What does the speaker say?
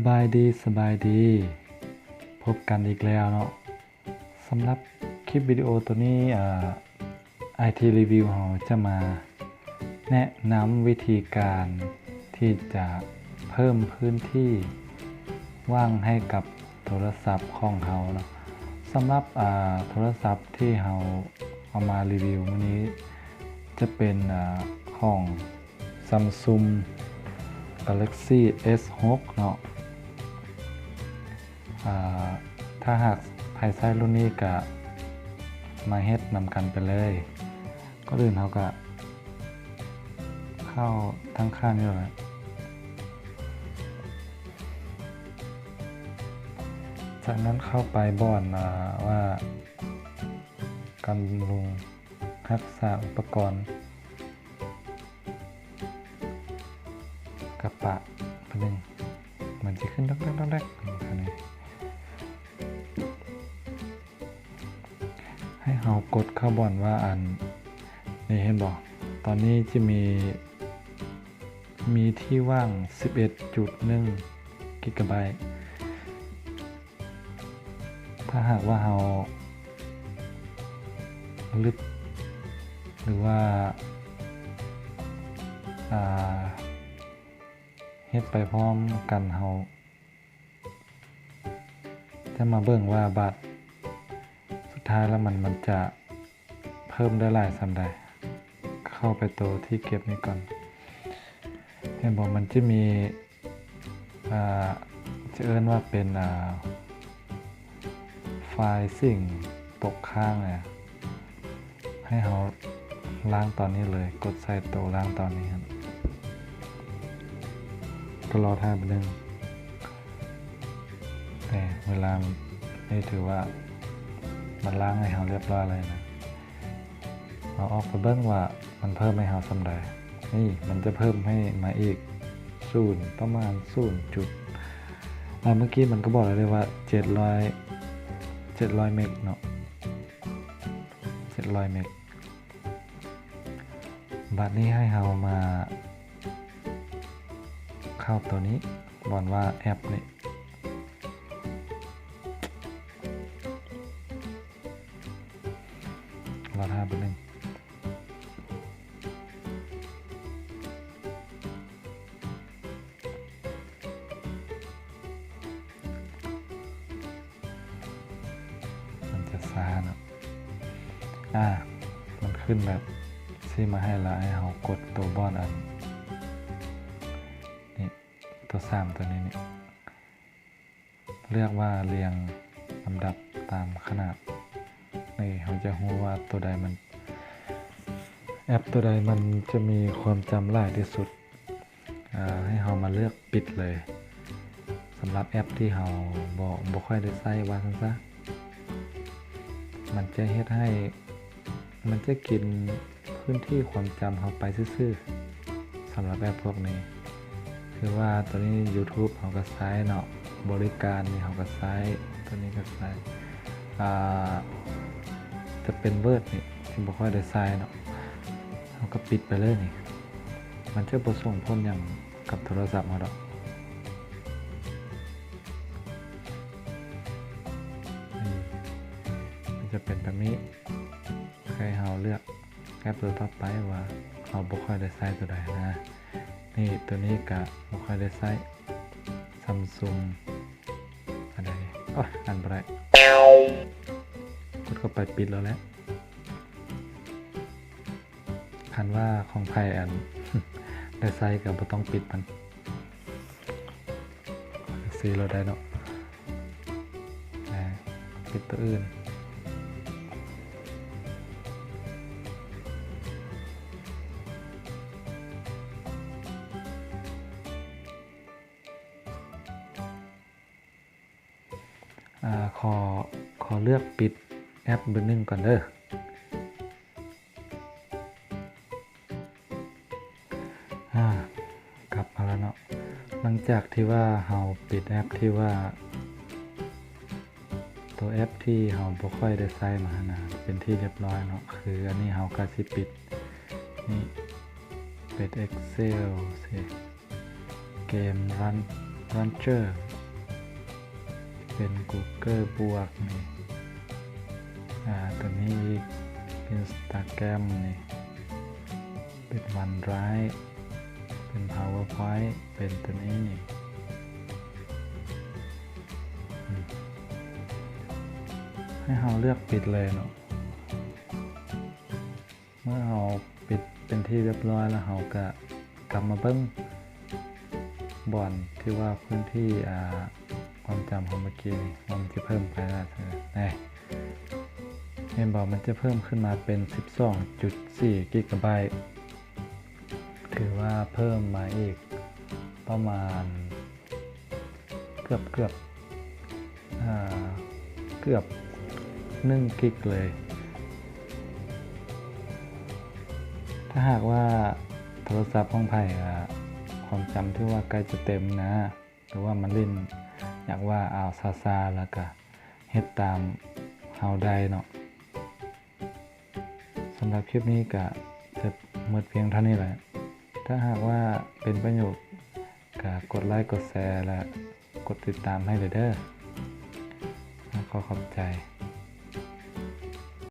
ສະບາຍດີ ສະບາຍດີ ພົບກັນອີກແລ້ວເນາະ. ສຳລັບຄລິບວິດີໂອໂຕນີ້ ອາ ໄອທີຣີວິວ ເຮົາຈະມາແນະນຳວິທີການທີ່ຈະເພີ່ມພື້ນທີ່ວ່າງໃຫ້ກັບໂທລະສັບຂອງເຮົາເນາະ. ສຳລັບ ອາ ໂທລະສັບທີ່ເຮົາເອົາມາຣີວິວມື້ນີ້ ຈະເປັນ ອາ ຂອງ Samsung Galaxy ເອສ ຫົກ ເນາະ. ອາ ຖ້າຫາກໃຜໃຊ້ລຸ້ນນີ້ກະມາເຮັດນຳກັນໄປເລີຍ. ກ່ອນອື່ນເຮົາກະເຂົ້າທາງຂ້າງນີ້ແຫຼະ. ຈາກນັ້ນເຂົ້າໄປບ່ອນ ອາ ວ່າກຳລຸງຮັກສາອຸປະກອນ. ກະປະ ແປັບໜຶ່ງ ມັນຊິຂຶ້ນດັກໆໆໆ ໃຫ້ເຮົາກົດເຂົ້າບ່ອນວ່າ ອັນນີ້ ເຫັນບໍ່? ຕອນນີ້ຈະມີ ມີທີ່ວ່າງ ສິບເອັດຈຸດໜຶ່ງ ກິກະໄບ. ຖ້າຫາກວ່າເຮົາລຶບ ຫຼືວ່າ ອາ ເຮັດໄປພ້ອມກັນ ເຮົາຈະມາເບິ່ງວ່າບາດສຸດທ້າຍແລ້ວມັນ ມັນຈະເພີ່ມໄດ້ຫຼາຍສ່ຳໃດ. ເຂົ້າໄປໂຕທີ່ເກັບນີ້ກ່ອນ. ເຫັນບໍ່? ມັນຈະມີ ອາ ຈະເອີ້ນວ່າເປັນ ອາ ໄຟລ໌ສິ່ງຕົກຄ້າງນະ. ໃຫ້ເຮົາລ້າງຕອນນີ້ເລີຍ, ກົດໃສ່ໂຕລ້າງຕອນນີ້ຫັ້ນ ກໍລໍຖ້າແປັບໜຶ່ງ. ເອີ ເວລານີ້ຖືວ່າມັນລ້າງໃຫ້ເຮົາລຽບຮ້ອຍແລ້ວນະ. ເຮົາອອກໄປເບິ່ງວ່າມັນເພີ່ມໃຫ້ເຮົາສ່ຳໃດ. ນີ້ ມັນຈະເພີ່ມໃຫ້ມາອີກສູນ ປະມານສູນຈຸດ ອາ ເມື່ອກີ້ມັນກໍບອກແລ້ວເດ້ວ່າ ເຈັດຮ້ອຍ ເຈັດຮ້ອຍເມັກເນາະ ເຈັດຮ້ອຍເມັກ. ບາດນີ້ໃຫ້ເຮົາມາເຂົ້າໂຕນີ້ ບ່ອນວ່າແອັບນີ້ ລໍຖ້າແປັບໜຶ່ງ. ມັນຈະຊ້າເນາະ. ອາ ມັນຂຶ້ນແບບຊີ້ມາໃຫ້ລະ ໃຫ້ເຮົາກົດໂຕບ່ອນອັນນີ້ ໂຕສາມໂຕນີ້ນີ້. ເລືອກວ່າລຽງລຳດັບຕາມຂະໜາດ. ນີ້ເຮົາຈະຮູ້ວ່າໂຕໃດມັນ ແອັບໂຕໃດມັນຈະມີຄວາມຈຳຫຼາຍທີ່ສຸດ. ອາ ໃຫ້ເຮົາມາເລືອກປິດເລີຍ. ສຳລັບແອັບທີ່ເຮົາບໍ່ ບໍ່ຄ່ອຍໄດ້ໃຊ້ ວ່າຊັ້ນຊະ, ມັນຈະເຮັດໃຫ້ ມັນຈະກິນພື້ນທີ່ຄວາມຈຳເຮົາໄປຊື່ໆ. ສຳລັບແອັບພວກນີ້ ຄືວ່າໂຕນີ້ YouTube ເຮົາກໍໃຊ້ເນາະ, ບໍລິການນີ້ເຮົາກໍໃຊ້, ໂຕນີ້ກໍໃຊ້. ອາ ຈະເປັນ Word ນີ້ທີ່ບໍ່ຄ່ອຍໄດ້ໃຊ້ເນາະ, ເຮົາກໍປິດໄປເລີຍນີ້. ມັນຈະບໍ່ສົ່ງຜົນຫຍັງກັບໂທລະສັບເຮົາດອກ. ນີ້ ມັນຈະເປັນແບບນີ້. ໃຫ້ເຮົາເລືອກແອັບໂຕຕໍ່ໄປວ່າເຮົາບໍ່ຄ່ອຍໄດ້ໃຊ້ໂຕໃດນະ. ນີ້ ໂຕນີ້ກະບໍ່ຄ່ອຍໄດ້ໃຊ້ Samsung ອັນໃດ ໂອ້ຍ ອ່ານບໍ່ໄດ້, ກົດເຂົ້າໄປປິດແລ້ວແຫຼະ. ຄັນວ່າຂອງໃຜ ອັນ ໄດ້ໃຊ້ກໍບໍ່ຕ້ອງປິດມັນ. ຊີ້ໂລດໄດ້ເນາະ. ອາ ປິດໂຕອື່ນ. ອາ ຂໍ ຂໍເລືອກປິດແອັບເບີໜຶ່ງກ່ອນເດີ. ອາ ກັບມາແລ້ວເນາະ. ຫຼັງຈາກທີ່ວ່າເຮົາປິດແອັບທີ່ວ່າ ໂຕແອັບທີ່ເຮົາບໍ່ຄ່ອຍໄດ້ໃຊ້ມາຫັ້ນນະ ເປັນທີ່ລຽບຮ້ອຍເນາະ, ຄືອັນນີ້ເຮົາກໍຊິປິດ ນີ້ ປິດ Excel ຊິ ເກມ Run ລອນເຈີ ເປັນກູເກີ້ບວກນີ້ ອາ ຕົວນີ້ອີກ ອິນສະຕາແກຣມນີ້ ເປັນວັນໄດຣຟ໌ ເປັນພາວເວີພອຍ ເປັນຕົວນີ້ນີ້ ອືມ ໃຫ້ເຮົາເລືອກປິດເລີຍເນາະ. ເມື່ອເຮົາປິດເປັນທີ່ຮຽບຮ້ອຍແລ້ວ ເຮົາກະກັບມາເບິ່ງບ່ອນທີ່ວ່າພື້ນທີ່ ອາ ຄວາມຈຳເຮົາເມື່ອກີ້ນີ້ ວ່າມັນຈະເພີ່ມໄປແລ້ວ ແນ່ ເຫັນບໍ່? ມັນຈະເພີ່ມຂຶ້ນມາເປັນສິບສອງຈຸດສີ່ກິກກະໄບຕ ຖືວ່າເພີ່ມມາອີກປະມານ ເກືອບ ເກືອບ ເກືອບໜຶ່ງກິກເລີຍ. ຖ້າຫາກວ່າໂທລະສັບຂອງໃຜ ອາ ຄວາມຈຳຖືວ່າໃກ້ຈະເຕັມນະ ຫຼືວ່າມາຫຼິ້ນ ຢາກວ່າເອົາຊ້າໆ ແລ້ວກະເຮັດຕາມເຮົາໄດ້ເນາະ. ສຳລັບຄລິບນີ້ກະຈະໝົດພຽງເທົ່ານີ້ແຫຼະ. ຖ້າຫາກວ່າເປັນປະໂຫຍດ ກະກົດໄລກ໌ ກົດແຊ ແລະ ກົດຕິດຕາມໃຫ້ເດີ. ຂໍຂອບໃຈ.